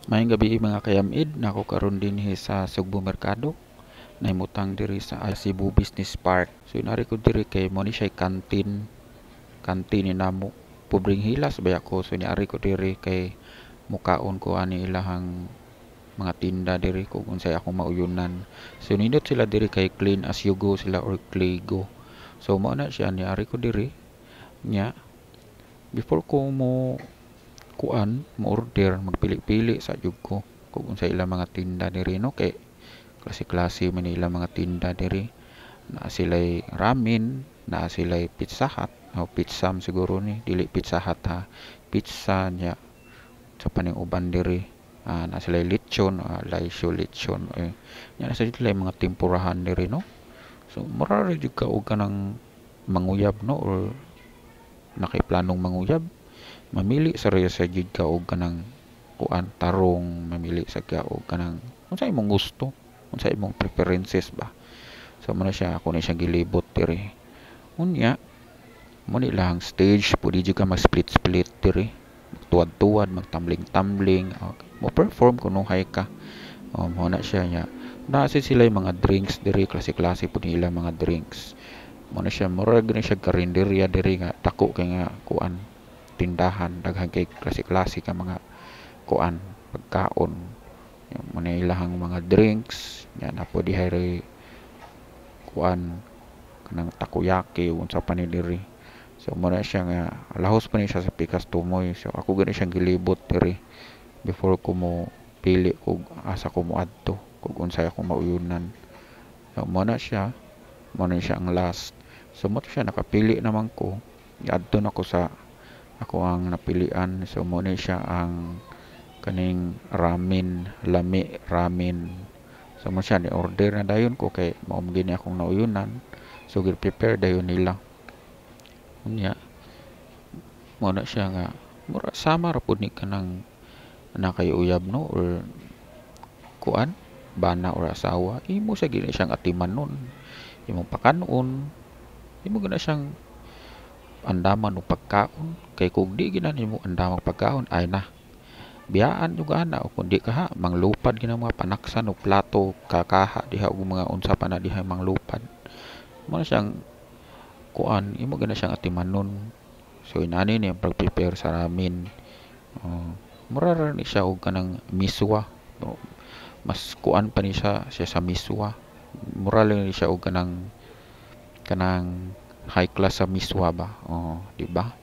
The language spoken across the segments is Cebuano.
Maayong gabii, mga kayamid, nako karon dinhi sa Sugbo Merkado. Nahimutang diri sa Cebu Business Park. So inari ko diri kay mo ni siya kantin. Kantin ni namo. Pobreng hilas baya ko, so niari ko diri kay mukaon ko ani ilahang mga tinda diri kung unsay akong mauyunan. So nindot sila diri kay clean as you go sila or Claygo. So mao na siya, niari ko diri nya before ko mo kuan, mo order, magpili-pili sa jud ko kung unsay ilang mga tinda diri, no, kay klase-klase man ilang mga tinda diri. Naa sila'y ramen, naa sila'y Pizza Hut o pizza siguro ni, dili Pizza Hut ha, pizza. Nya sa pa ning uban diri, naa sila'y lechon, laisyo lechon eh. Nya naa sila mga tempurahan diri, no. So mura ra jud ka og kanang manguyab, no, or nakay planong manguyab, mamili sa ra sa jud ka og kanang kuan, tarong, mamili sa ka og kanang unsa imong gusto, unsa imong preferences ba. So mo na siya, ako na siyang gilibot diri. Unya mo ni ilahang stage, pwede jud ka mag split split diri, tuwad-tuwad, magtambling-tambling, okay. Mo perform kunuhay ka. Oh, mo na siya. Nya naa sila mga drinks diri, klase-klase pud ilang mga drinks. Mo na siya, murag ni siya karinderya diri nga dako kay nga kuan, tindahan, daghan kay klase-klase ka mga kuan, pagkaon. Mo na ilahang mga drinks. Nya na po diha kuan, kanang takoyaki, unsa pa ni diri. So mo na siya nga lahos pa ni siya sa pikas tumoy. So ako gani siyang gilibot diri before ko mo pili kog asa ko moadto, kung unsay akong mauyunan. So mo na siya ang last. So mo siya, nakapili naman ko, giadto na ko sa ako ang napilian. So mo ni siya ang kaning ramen, Lami Ramen. So mo siya, ni order na dayon ko kay mao man gini akong nauyunan. So gi-prepare dayon nila. Unya mo na siya nga mura sama ra pud ni kanang naa kay uyab, no, or kuan, bana or asawa, imo sa gini siyang atimanon, imong pakanon, imo gina siyang andaman og pagkaon, kay kung di gina nimo andamang pagkaon, ay na biyaan jud ana, o kung di ka ha manglupad gina, mga panaksan og plato, kakaha diha og mga unsa pa na diha, manglupad. Mo na siyang kuan, imo gina siyang atimanon. So inani ni ang pag-prepare sa ramen. Oh, mura ra ni siya og kanang miswa. Mas kuan pa ni siya siya sa miswa, mura lang ni siya og kanang high class sa miswa ba. Oh, di ba?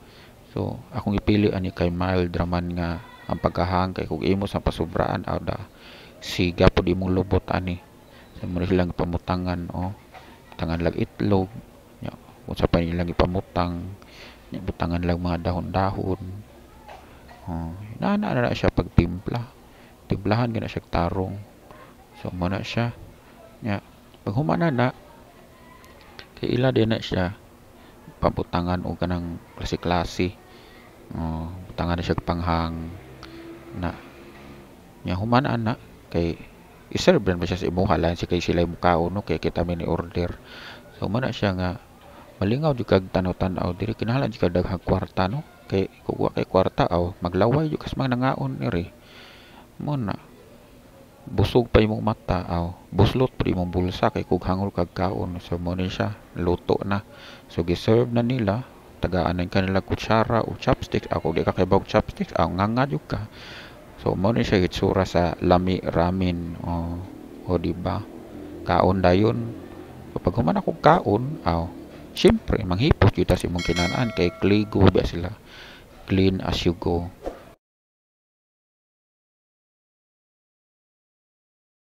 So akong ipili ani kay mild raman nga ang pagkahang, kay kung imo sa pasubraan, aw da siga pud imong lubot ani. So mo silang pamutangan, oh, tangan lang itlog nya, unsa pa nilang ipamutang nya, butangan lang mga dahon-dahon. Oh, na na na siya pagtimpla, timplahan gina siya tarong. So mo na siya. Nya pag humana na kay ila din na siya pabutangan og kanang klase-klase. Oh, butangan na siya panghang na. Nya human ana kay i-serve ba siya sa imuha, lain si kay sila mukaon, no, kay kita may ni order. So mo na siya nga malingaw jud kag tanaw-tanaw diri, kinahanglan jud kag daghang kwarta, no, kay kung wa kay kwarta, aw, maglaway jud kas mga nangaon diri. Mo na busog pa imong mata, aw, buslot pa imong bulsa kay kung hangol kag kaon. So mo ni siya, luto na. So gi-serve na nila, tagaan na kanila kutsara o chopsticks. Ako di ka kay chopsticks, aw, nganga jud ka. So mo ni siya hitsura sa Lami Ramen. Oh, o di ba, kaon dayon. Kapag human ako kaon, aw, syempre manghipos jud ta sa imong kinanaan kay Claygo ba sila, clean as you go.